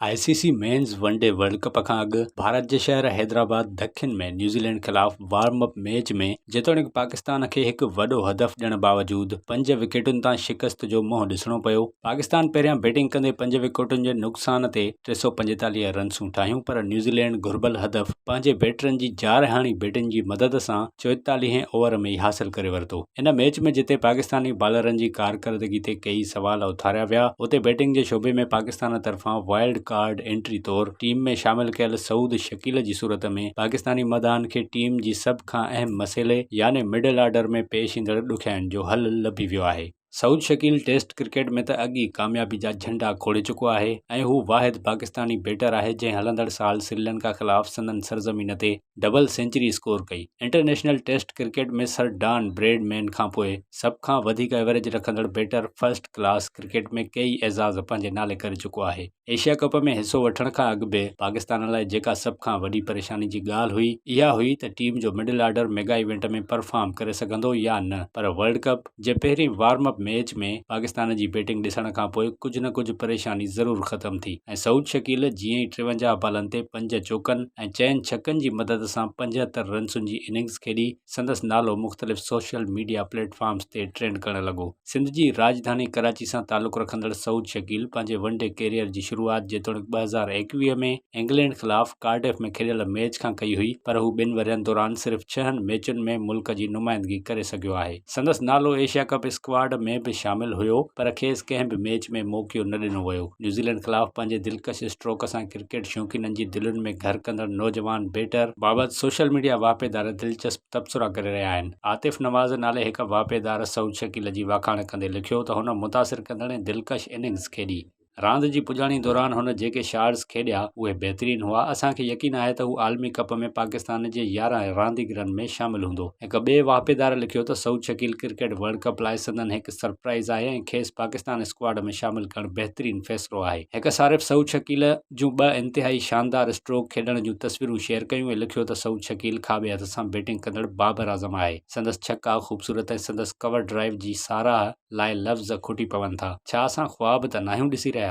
I C C men's one day world cup کان اڳ ڀارت جي شهر حيدرآباد دکن ۾ نيوزيلينڊ خلاف وارم اپ ميچ ۾ جيتوڻيڪ پاڪستان کي هڪ وڏو هدف ڏيڻ باوجود پنج وڪيٽن تان شڪست جو منهن ڏسڻو پيو. پاڪستان پهريان بيٽنگ ڪندي پنج وڪيٽن جي نقصان تي 345 رنسون ٺاهيون پر نيوزيلينڊ گهربل هدف پنهنجي بيٽرن جي جارحاڻي بيٽنگ جي مدد سان چوئيتاليهين اوور ۾ ئي حاصل ڪري ورتو. ان ميچ ۾ جتي پاڪستاني بالرن جي ڪارڪردگي تي ڪيئي سوال اٿاريا ويا، اتي بيٽنگ جي شعبي ۾ پاڪستان طرفان وائلڊ ڪارڊ انٽري طور ٽيم ۾ شامل ڪيل سعود شڪيل جي صورت ۾ پاڪستاني مداحن کي ٽيم جي سڀ کان اهم مسئلي يعني مڊل آرڊر ۾ پيش ايندڙ ڏکيائين جو حل لڀي ويو آهي. سعود شڪيل ٽيسٽ ڪرڪيٽ ۾ ته اڳ ئي ڪاميابي جا جهنڊا کوڙي چڪو آهي ۽ هو واحد پاڪستاني بيٽر آهي جنهن هلندڙ سال سريلنڪا خلاف سندن سرزمين تي ڊبل سينچري اسڪور ڪئي. International test cricket ۾ sir Don Bradman کانپوء سڀ کان وڌيڪ ايوريج رکندڙ بيٽر فرسٽ ڪلاس ڪرڪيٽ ۾ ڪيئي اعزاز پنهنجي نالي ڪري چڪو آهي. ايشيا ڪپ ۾ حصو وٺڻ کان اڳ به پاڪستان لاء جيڪا سڀ کان وڏي پريشاني جي ڳالهه هئي اها هئي ته ٽيم جو middle order mega event ۾ perform ڪري سگهندو يا نه پر ورلڊ ڪپ جي پهرين وارم اپ ميچ ۾ پاڪستان جي بيٽنگ ڏسڻ کانپوء ڪجهه نه ڪجهه پريشاني ضرور ختم ٿي ۽ سعود شڪيل جيئن ئي 53 بالن تي پنج چوڪن ۽ چئن ڇڪن جي مدد سان 75 رنسن جي اننگز کيڏي سندس نالو مختلف سوشل ميڊيا پليٽ فارمز تي ٽرينڊ ڪرڻ لڳو. سنڌ جي راڄڌاني ڪراچي سان تعلق رکندڙ سعود شڪيل پنهنجي ون ڊي ڪيريئر جي شروعات جيتوڻيڪ 2021 ۾ انگلينڊ خلاف ڪارڊف ۾ کيڏيل ميچ کان ڪئي هئي پر هو ٻن ورهين دوران صرف ڇهن ميچن ۾ ملڪ جي نمائندگي ڪري سگهيو آهي. سندس نالو ايشيا ڪپ اسڪواڊ ۾ به شامل هيو پر کيس ڪنهن به ميچ ۾ موقعو نه ڏنو ويو. نيوزيلينڊ خلاف پنهنجي دلڪش اسٽروڪ سان ڪرڪيٽ شوقينن جي دلين ۾ گهر ڪندڙ نوجوان بيٽر بابت سوشل ميڊيا واهپيدار دلچسپ تبصرا ڪري رهيا آهن. عاطف نواز نالي هڪ واهپيدار سعود شڪيل جي واکاڻ ڪندي لکيو ته هن متاثر ڪندڙ ۽ دلڪش اننگز کيڏي. راند جي پڄاڻي دوران هن جيڪي شاٽس کيڏيا اهي بهترين هئا، اسان کي يقين آهي ته هو عالمي ڪپ ۾ پاڪستان جي 11 رانديگرن ۾ شامل هوندو. هڪ ٻئي واهپيدار لکيو ته Saud Shakeel cricket world cup لاء سندن هڪ سرپرائز آهي ۽ کيس پاڪستان اسڪواڊ ۾ شامل ڪرڻ بهترين فيصلو آهي. هڪ صارف سعود شڪيل جون ٻه انتهائي شاندار اسٽروڪ کيڏڻ جون تصويرون شيئر ڪيون ۽ لکيو ته سعود شڪيل کاٻي هٿ سان بيٽنگ ڪندڙ بابر اعظم آهي، سندس ڇڪا خوبصورت ۽ سندس ڪور ڊرائيو جي ساراهه لاء لفظ کٽي پون ٿا. ڇا اسان خواب ته ناهيون ڏسي رهيا؟